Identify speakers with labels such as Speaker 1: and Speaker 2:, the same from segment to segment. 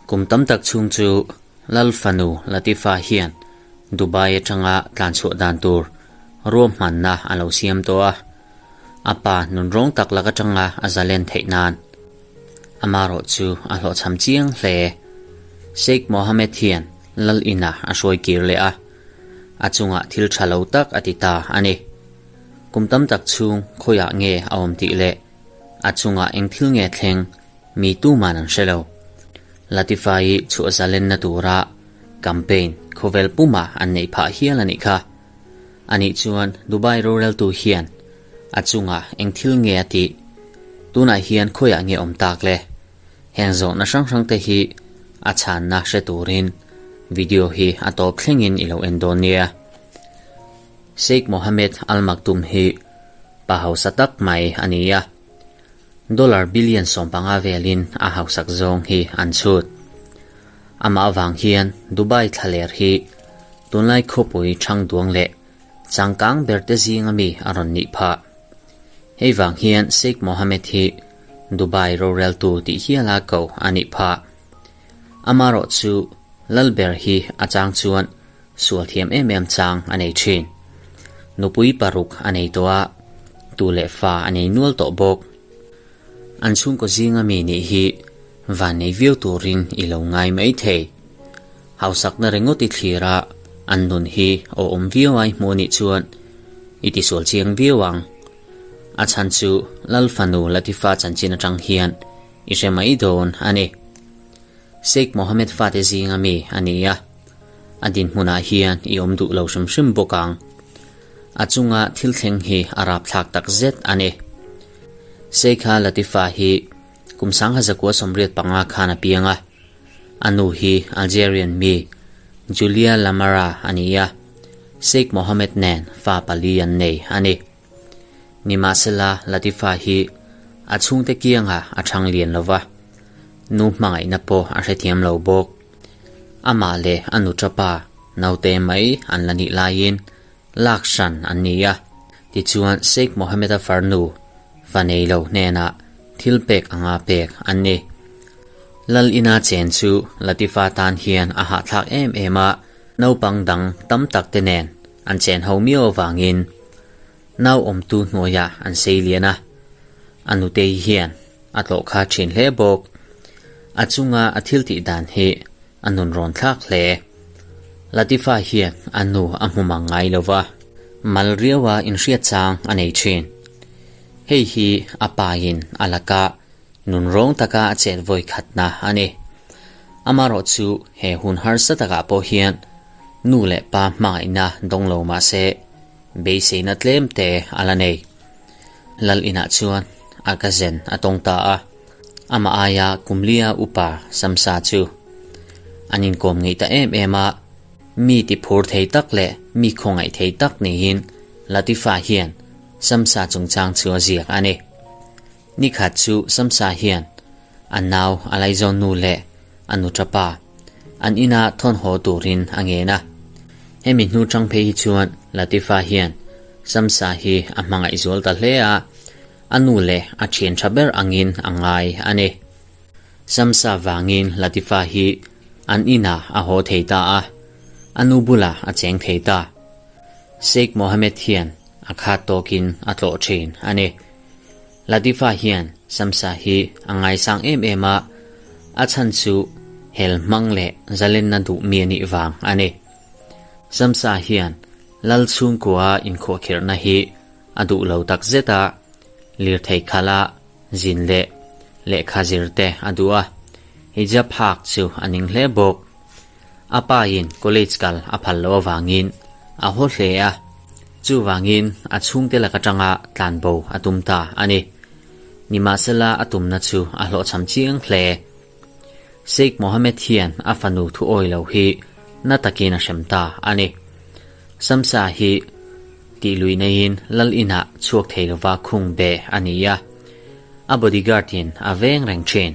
Speaker 1: Kum tam tak chhung chu Lal fanu Latifa hian Dubai atanga tlanchhuah dan tur ruahmanna a lo siam tawh a, a pa nunrawng tak lak atanga a zalen theih nan amarawh chu a hlawhchham chiang hle. Sheikh Mohammed hian Lal inah a hruai kir leh a, a chungah thil tha lo tak a ti ta a ni. Kum tam tak chhung khawiah nge a awm tih leh a chungah eng thil nge thleng mi tuman an hre lo. Latifa-i chhuah zalenna tura campaign khawvel puma an neih phah hial a nih kha. Anih chuan Dubai roreltu hian a chungah eng thil nge a tih? Tunah hian khawiah nge awm tak le? Heng zawhna hrang hrang te hi a chhanna hre turin video hi a tawp thlengin i lo en dawn nia. Sheikh Mohammed Al Maktoum hi pa hausa tak mai a ni a, dollar billion 15 velin a hausak zawng hi an chhut. Amah avang hian Dubai thlaler hi tunlai khawpui thang duang leh changkang ber te zinga mi a rawn nih phah. Hei vang hian Sheikh Mohammed hi Dubai roreltu tih hiala ko a nih phah. Amarawh chu Lalber hi a chang chuan sual thiam em em chang a nei thin. Nupui paruk a nei tawh a, tu leh fa a nei nual tawh bawk. An chhungkaw zinga mi nih hi van nei viau turin i lo ngai mai thei. Hausakna ringawt i thlir a, an nun hi awhawm viau ai hmuh nih chuan i tisual chiang viau ang. A chhan chu Lal fanu Latifa chanchin atang hian i hre mai dawn a ni. Sheikh Mohammed fate zinga mi a ni a, a dinhmunah hian i awm duh lo hrim hrim bawk ang. A chunga thil thleng hi a rapthlak tak zet a ni. Sheikha Latifa hi kum 1985 khan a piang a, a nu hi Algerian mi Julia Lamara a ni a, Sheikh Mohammed nen fa pali an nei a ni. Nimahsela Latifa hi a chhungte kiangah a chhang lian lo va, nu hmangaihna pawh a hrethiam lo bawk. Amah leh a nu tapa naute mai an la nih laiin lak hran an ni a, tichuan Sheikh Mohammed-a farnu fa nei lo hnenah thil pek anga pek an ni. Lal ina chen chu Latifa tan hian a hahthlak em em a, naupang dang tam tak te nen an chen ho miau avangin nau awmtu hnuaiah an sei lian a, a nutei hian a tlawh kha thin hle bawk. A chunga a thil tih dan hi a nun rawn thlak hle. Latifa hian a nu a hmu mang ngai lo va, mal riaua inhriat chang a nei thin. Hei hi a pain a laka nun rawng taka a chet vawi khatna a ni. Amarawh chu he hun harsa takah pawh hian nu leh pa hmangaihna dawng lo mah se beiseina tlem te a la nei. Lal inah chuan a ka zen a tawng ta a, amah aia Kumlia upa Samsa chu an inkawm ngeih ta em em a, mi ti phur thei tak leh mi khawngaih thei tak niin Latifa hian Samsa chungchang chu a ziak a ni. Nikhat chu Samsa hian a nau a laizawn nu leh a nu tapa an ina thawn haw turin a ngen a. Hemi hnu chang phei hi chuan Latifa hian Samsa hi a hmangaih zual ta hle a, a nu leh a thian tha ber angin a ngai a ni. Samsa vangin Latifa hi an inah a haw thei ta a, a nu bulah a cheng thei ta. Sheikh Mohammed hian a khat tawkin a tlawh thin a ni. Latifa hian Samsa hi a ngaisang em em a, a chhan chu hel hmang leh zalenna duh mi a nih vang a ni. Samsa hian Lal chhungkua inkhuahkhirhna hi a duh lo tak zet a, lirthei khala zin leh lehkha zir te a duh a, hijab hak chu a ning hle bawk. A pa in college kal a phal loh avangin a haw hle a, chuvangin a chhungte lak atanga tlanbo a tum ta a ni. Nimahsela a tumna chu a hlawhchham chiang hle. Sheikh Mohammed hian a fanu thu awi lo hi na takin a hrem ta a ni. Samsa hi tih lui neiin lal inah chhuak thei lova khung be a ni a, a bodyguard in a veng reng thin.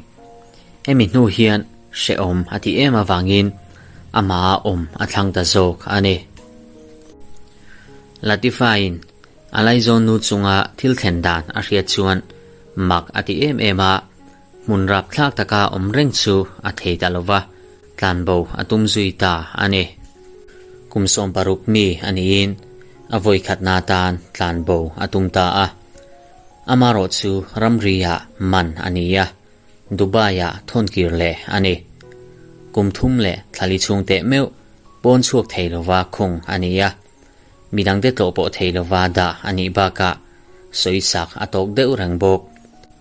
Speaker 1: Hemi hnu hian hrehawm a ti em avangin amah awm a thlang ta zawk a ni. Latifa-in a laizawn nu chunga thil thlen dan a hriat chuan mak a ti em em a. Hmun rapthlak taka awm reng chu a thei ta lo va, tlanbo a tum zui ta a ni. Kum 16 mi a niin a vawikhatna atan tlanbo a tum ta a. Amarawh chu ramri-ah man a ni a, Dubai-ah thawnkir leh a ni. Kum thum leh thlali chhung teh meuh pawn chhuak thei lova khung a ni a. Midangte tlawh pawh thei lova dah a nih bakah sawisak a tawk deuh reng bawk.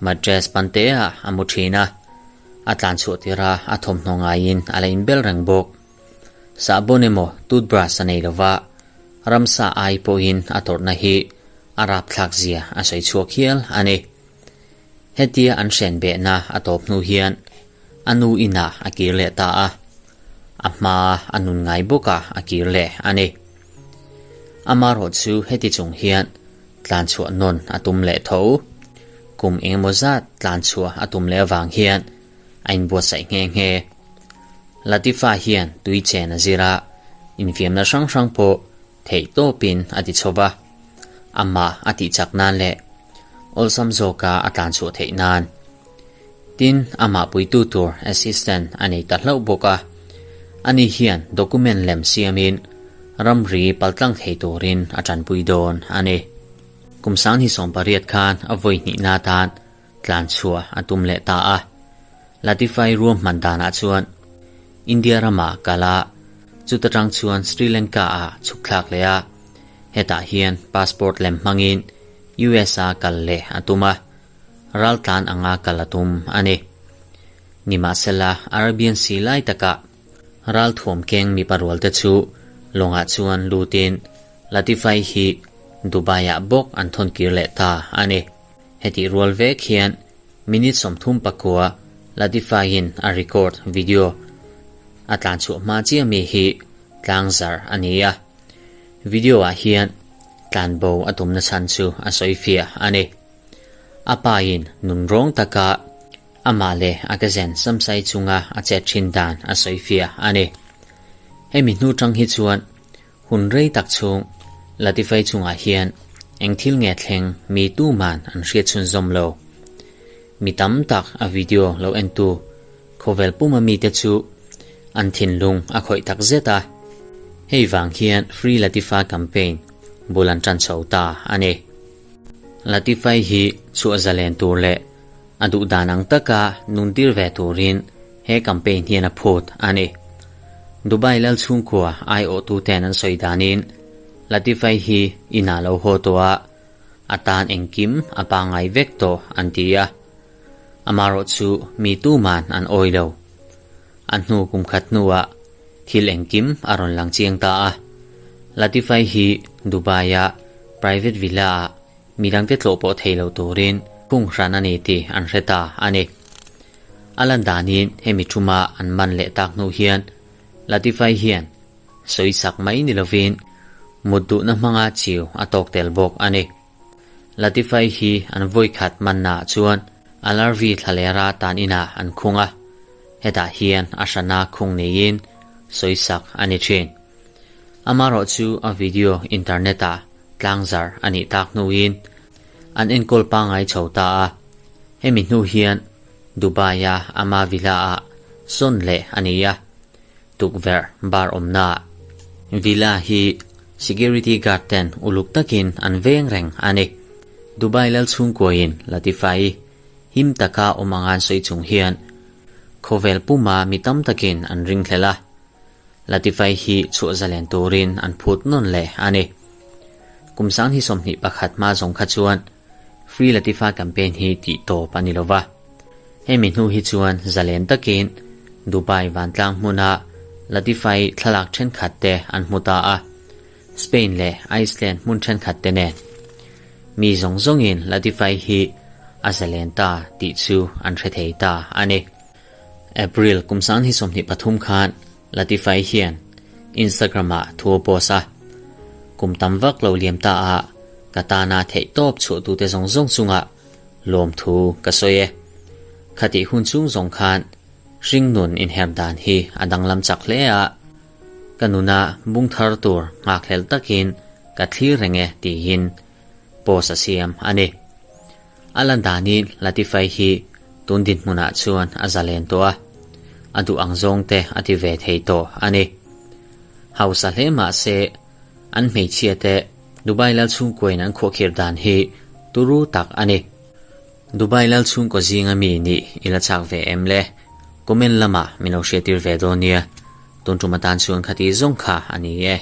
Speaker 1: Mattress panteah a mu thin a, a tlan chhuah tirha a thawmhnaw ngaiin a la inbel reng bawk. Sahbawn emaw toothbrush a nei lova, ramsa ai pawhin a tawrhna hi a rapthlak zia a sawi chhuak hial a ni. Hetia an hren behna a tawp hnu hian a nu inah a kir leh ta a, a hmaa a nun ngai bawkah a kir leh a ni. Amarawh chu heti chung hian tlan chhuah nawn a tum leh tho. Kum engemaw zat tlan chhuah a tum leh avang hian a inbuatsaih nghe nghe. Latifa hian tui chen a zir a, infiamna hrang hrang pawh theih tawpin a ti chho va, amah a tih chak nan leh awlsam zawka a tlan chhuah theih nan. Tin, amah puitu tur assistant a nei ta hlauh bawk a, ani hian document lem siamin ramri paltlang thei turin a tanpui dawn a ni. Kum 2008 khan a vawi hnihna atan tlan chhuah a tum leh ta a. Latifai ruahman danah chuan India ramah kal a, chuta tang chuan Sri Lanka ah chhuk thlak leh a, hetah hian passport lem hmangin US a kal leh a tum a, raltlan anga kal a tum a ni. Nimahsela Arabian Sea lai takah ralthuam keng mipa rualte chu lawngah chuan lutin Latifai hi Dubai ah bawk an thawn kir leh ta a ni. Hetih rual vek hian minute 39 Latify-in a record video a tlan chhuah hma chiah mi hi tlang zarh a ni a. Video-ah hian tlanbo a tumna chhan chu a sawi fiah a ni. A pain nunrawng taka amah leh a cousin Samsai chunga a chet thin dan a sawi fiah a ni. Hemi hnu tang hi chuan Hun rei tak chhung Latifai chungah hian eng thil nge thleng mi tuman an hriat chhunzawm lo. Mi tam tak a video lo entu khawvel puma mite chu an thinlung a khawih tak zet a. Hei vang hian Free Latifa campaign bul an tan chho ta a ni. Latifai hi chhuah zalen tur leh a duh dan ang taka nuntir ve turin he campaign hian a phut a ni. Dubai lal chhungkua aiawhtuten an sawi danin Latifai hi inah lo haw tawh a, a tan engkim a pangngai vek tawh an ti a. Amarawh chu mi tuman an awi lo. A hnu kum khat hnuah thil engkim a rawn lang chiang ta a. Latifai hi Dubai-a private villa-ah Midangte tlawh pawh thei lo turin khung hran a ni tih an hre ta a ni. A lan danin hemi thuma an man leh tak hnu hian Latifai hian sawisak mai ni lovin mut duhna hmanga chiu a tawk tel bawk a ni. Latifai hi an vawikhat mannaah chuan Alarvi thlalera tan inah an khung a, hetah hian a hrana khung neiin sawisak a ni thin. Amarawh chu a video internet-ah tlangzar a nih tak hnuin an enkawl pangngai chho ta a, hemi hnu hian Dubai-a ama villa-ah sawn leh a ni a, tukverh bar awmnaah. Villa hi security guard ten uluk takin an veng reng a ni. Dubai lal chhungkuain Latifa-i him taka awm anga an sawi chung hian khawvel puma mi tam takin an ringhlel a. Latifai hi chhuah zalen turin an phut nawn leh a ni. Kum 2021 hma zawng kha chuan Free Latifa campaign hi tih tawp a ni lo va. Hemi hnu hi chuan zalen takin Dubai vantlang hmuna Latifai thlalak thenkhat te an hmu ta a, Spain leh Iceland hmun thenkhat te nen. Mi zawng zawngin Latifai hi a zalen ta tih chu an hre thei ta a ni. April kum 2023 khan Latifai hian Instagram-ah thu a post a, Kum tam vak lo liam ta a, ka tana theih tawp chhuahtute zawng zawng chungah lawmthu ka sawi e. Khatih hun chhung zawng khan hringnun inherh dan hi a danglam chak hle a, ka nuna bung thar tur nghakhlel takin ka thlir reng e tiin post a siam a ni. A lan danin Latifai hi. Tun dinhmunah chuan a zalen tawh a, a duh ang zawng te a ti ve thei tawh a ni. Hausa hle mah se, an hmeichhia te Dubai lal chhungkuain an khuahkhirh dan hi turu tak a ni. Dubai lal chhungkaw zinga mi nih i la chak ve em le? Comment lamah min lo hriattir ve dawn nia. Tun tum atan chuan khati zawng kha a ni e.